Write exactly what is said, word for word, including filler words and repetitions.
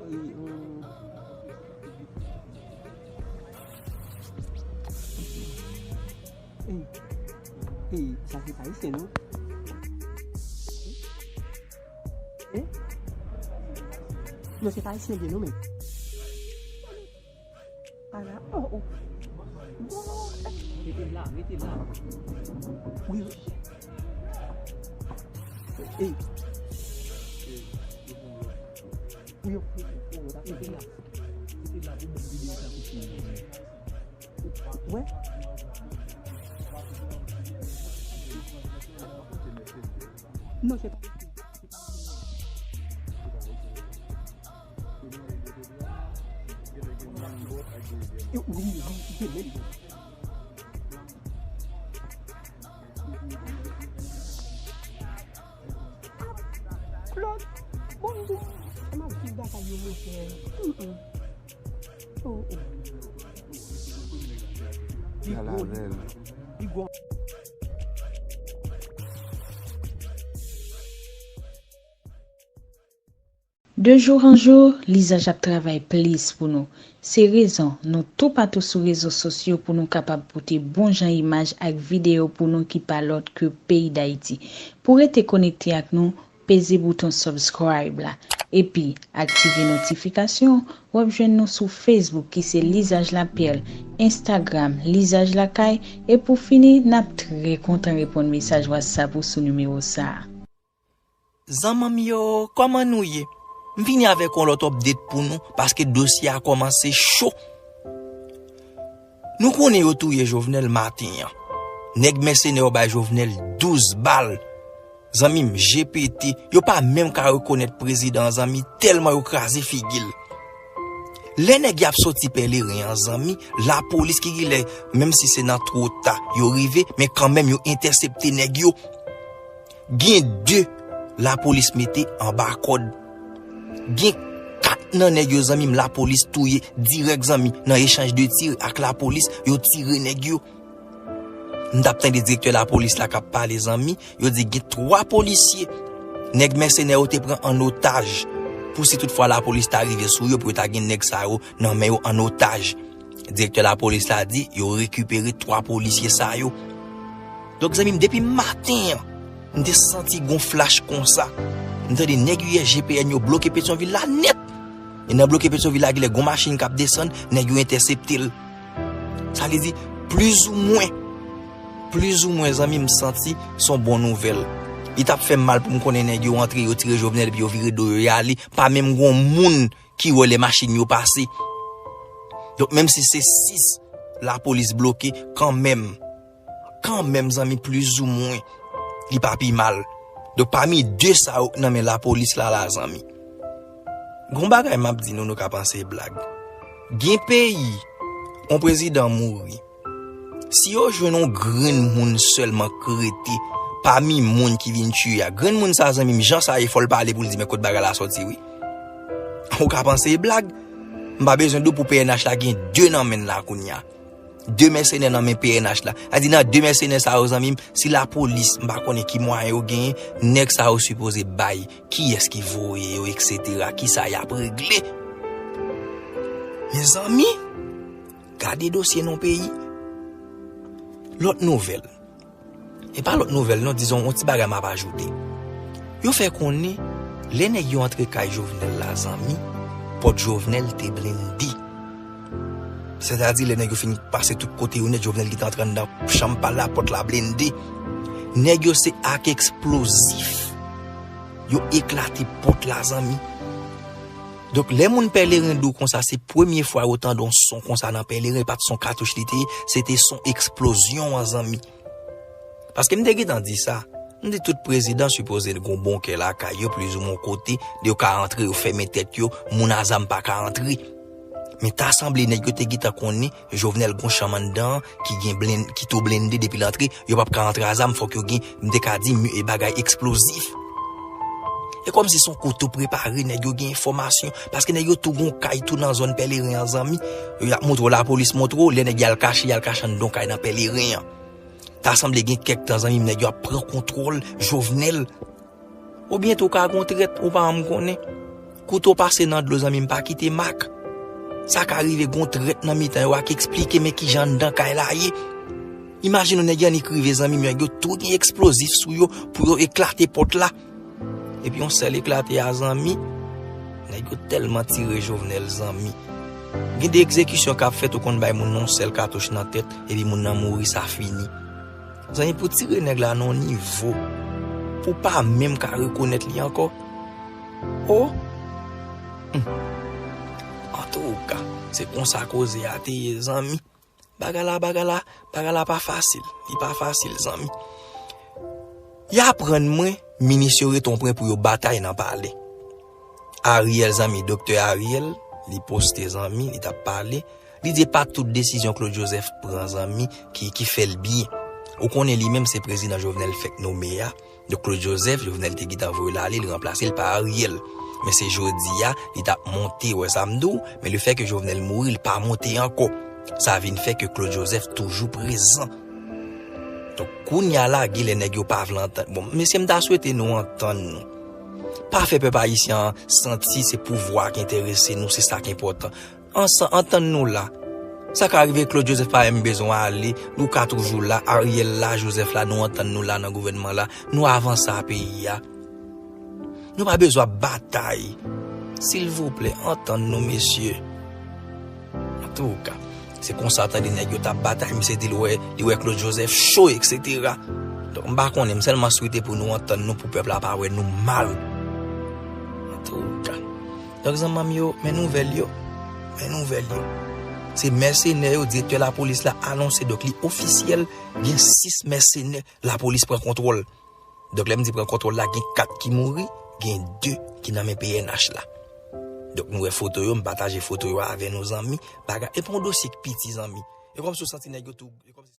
Ey, ey, sa se pa ayisyen, non? Eh? Non, se pa ayisyen, non, men. Ala, oh, oh. Mete l la, mete l la. Wi, wi. Ey. Wi, wi. Mete l la. Mete l la pou moun videyo sa pou fini. Wè. Non, se pa. Yo, wi, wi, wi, wi. Claude, bon, bon, m ap viv bagay yo, monchè. Mm, mm. Oh, oh. Li gwo, li gwo. De jour en jour, Lizaj ap travay plis pou nou. Se rezon nou toupatou sou rezo sosyo pou nou kapab pote bon jan imaj ak videyo pou nou ki pa lòt ke peyi Dayiti. Pou rete konekte ak nou, peze bouton subscribe la, epi aktive notifikasyon. W ap jwenn nou sou Facebook ki se Lizaj Lapèl, Instagram Lizaj Lakay, e pou fini, n ap trè kontan reponn mesaj WhatsApp ou sou nimewo sa a. Zanmanm yo, kòman nou ye? M vini avèk yon lòt update pou nou, paske dosye a kòmanse cho. Nou konnen yo touye Jovenel maten an. Nèg mèsenè yo bay Jovenel douz bal. Zanmi m, je pete, yo pa menm ka rekonèt prezidan an, zanmi, tèlman yo kraze figi l. Lè nèg y ap soti Pèleren an, zanmi, lapolis ki genlè, menm si se nan two ta, yo rive, men kanmenm yo entèsepte nèg yo. Gen de lapolis mete anba kòd. Gen kat nan nèg yo, zanmi m, lapolis touye dirèk, zanmi, nan echanj de tir ak lapolis, yo tire nèg yo. M t ap tande direktè lapolis la k ap pale, zanmi, yo di gen twa polisye nèg mèsenè yo te pran an otaj, pou si toutfwa lapolis ta rive sou yo, pou yo ta gen nèg sa yo nan men yo an otaj. Direktè lapolis la di yo rekipere twa polisye sa yo. Donk, zanmi m, depi maten an, m te santi gon flash konsa. M tande nèg U S G P N yo bloke Petyonvil la nèt. E nan bloke Petyonvil la, genlè gon machin k ap desann, nèg yo entèsepte l. Sa vle di, plizoumwen, plizoumwen, zanmi m, santi s on bon nouvèl. Li t ap fè m mal pou m konnen nèg yo antre, yo tire Jovenel, epi yo vire do yo, y ale. Pa menm gon moun ki wè lè machin yo pase. Donk, menm si se sis lapolis bloke, kanmenm, kanmenm, zanmi, plizoumwen, li pa pi mal. Donk, pami de sa yo k nan men lapolis la, la, zanmi. Gon bagay m ap di nou, nou ka panse e blag. Gen peyi, yon prezidan mouri. Si yo jwenn yon grenn moun sèlman k rete pami moun ki vin tiye a, grenn moun sa, zanmi m, jan sa ye, fò l pale pou l di, men kot bagay la sòti, wi. Ou ka panse e blag. M pa bezwen di w pou P N H la gen de nan men l la kounye a. De mèsenè nan men P N H la. A di nan de mèsenè sa yo, zanmi m, si lapolis, m pa konnen ki mwayen yo genyen, nèg sa yo sipoze bay, kiyès ki voye yo, etsetera, kisa y ap regle. Mezanmi, gade dosye non peyi. Lòt nouvèl. E pa lòt nouvèl non, dizon, yon ti bagay m ap ajoute. Yo fè konnen, lè nèg yo antre kay Jovenel la, zanmi, pòt Jovenel te blende. Sètadi, lè nèg yo fin pase tout kote yo nèt, Jovenel gentan antre anndan chanm pa l la, pòt la blende. Nèg yo se ak eksplozif yo eklate pòt la, zanmi. Donk, lè moun Pèleren di w konsa, se premye fwa yo tande yon son konsa nan Pèleren, e pa t son katouch li te ye, se te son eksplozyon an, zanmi. Paske m te gentan di sa, m di tout prezidan sipoze gon bonkè lakay yo, plizoumwen yon kote, yo ka antre, yo fèmen tèt yo, moun a zam pa ka antre. Men ta sanble nèg yo te gentan konnen Jovenel gon chanm anndan an ki gen blen-, ki tou blende depi l antre, yo p ap ka antre a zam, fòk yo gen, m te ka di, mi-, e bagay eksplozif. E kòmsi se yon kote prepare, nèg yo gen enfòmasyon, paske nèg yo tou gon kay tou nan zòn Pèleren an, zanmi. Y ap montre w, lapolis montre w, lè nèg y al kache, y al kache anndan yon kay nan Pèleren an. Ta sanble gen kèk tan, zanmi m, nèg yo ap pran kontwòl Jovenel. Oubyen tou ka gon trèt, ou pa janm konnen. Kouto pase nan dlo, zanmi m, pa kite mak. Sa ka rive gon trèt nan mitan yo a k eksplike men kijan anndan kay la ye. Imajine w, nèg yo annik rive, zanmi m, nèg yo tou gen eksplozif sou yo pou yo eklate pòt la. Epi yon sèl eklate a, zanmi, nèg yo tèlman tire Jovenel, zanmi. Gen de egzekisyon k ap fèt, ou konn bay moun nan yon sèl katouch nan tèt, epi moun nan mouri, sa fini. Zanmi, pou tire nèg la nan yon nivo pou pa menm ka rekonèt li ankò. O! Hmm. Antouka, se konsa koze a te ye, zanmi. Bagay la, bagay la, bagay la pa fasil. Li pa fasil, zanmi. Y aprann mwen, minis yo rete yon pwen pou yo batay nan palè. Ariel, zanmi, Doktè Ariel, li poste, zanmi, li t ap pale. Li di pa tout desizyon Claude Joseph pran, zanmi, ki, ki fè l byen. Ou konnen li menm se prezidan Jovenel fèk nome a. Donk Claude Joseph, Jovenel te gentan voye l ale, li ranplase l pa Ariel. Men se jodi a, li t ap monte, wè sa m di w, men lefètke Jovenel mouri, li pa monte ankò. Sa vin fè ke Claude Joseph toujou prezan. Donk, kounye a la, gen lè nèg yo pa vle antann. Bon, mesye, m ta swete nou antann nou. Pa fè pèp ayisyen an santi se pouvwa ki enterese nou, se sa k enpòtan. Ansanm, antann nou la. Sa ka rive Claude Joseph pa menm bezwen ale, nou ka toujou la, Ariel la, Joseph la, nou antann nou la nan gouvènman la, nou avanse a peyi a. Nou pa bezwen ap batay. Silvouplè, antann nou, mesye. Antouka, se konsa tande nèg yo t ap batay, misye di l wè, li wè Claude Joseph cho, et cetera. Donk, m pa konnen, m sèlman swete pou nou antann nou, pou pèp la pa wè nou mal. Antouka. Donk, zanmi m yo, men nouvèl yo. Men nouvèl yo. Se mèsenè yo, direktè lapolis la anonse, donk li ofisyèl, gen sis mèsenè lapolis pran kontwòl. Donk, lè m di pran kontwòl la, gen kat ki mouri, gen de ki nan men P N H la. Donk, nou wè foto yo, m pataje foto yo avè nou, zanmi. Bagay, e pa yon dosye k piti, zanmi. E kòmsi w santi nèg yo tou, e kòmsi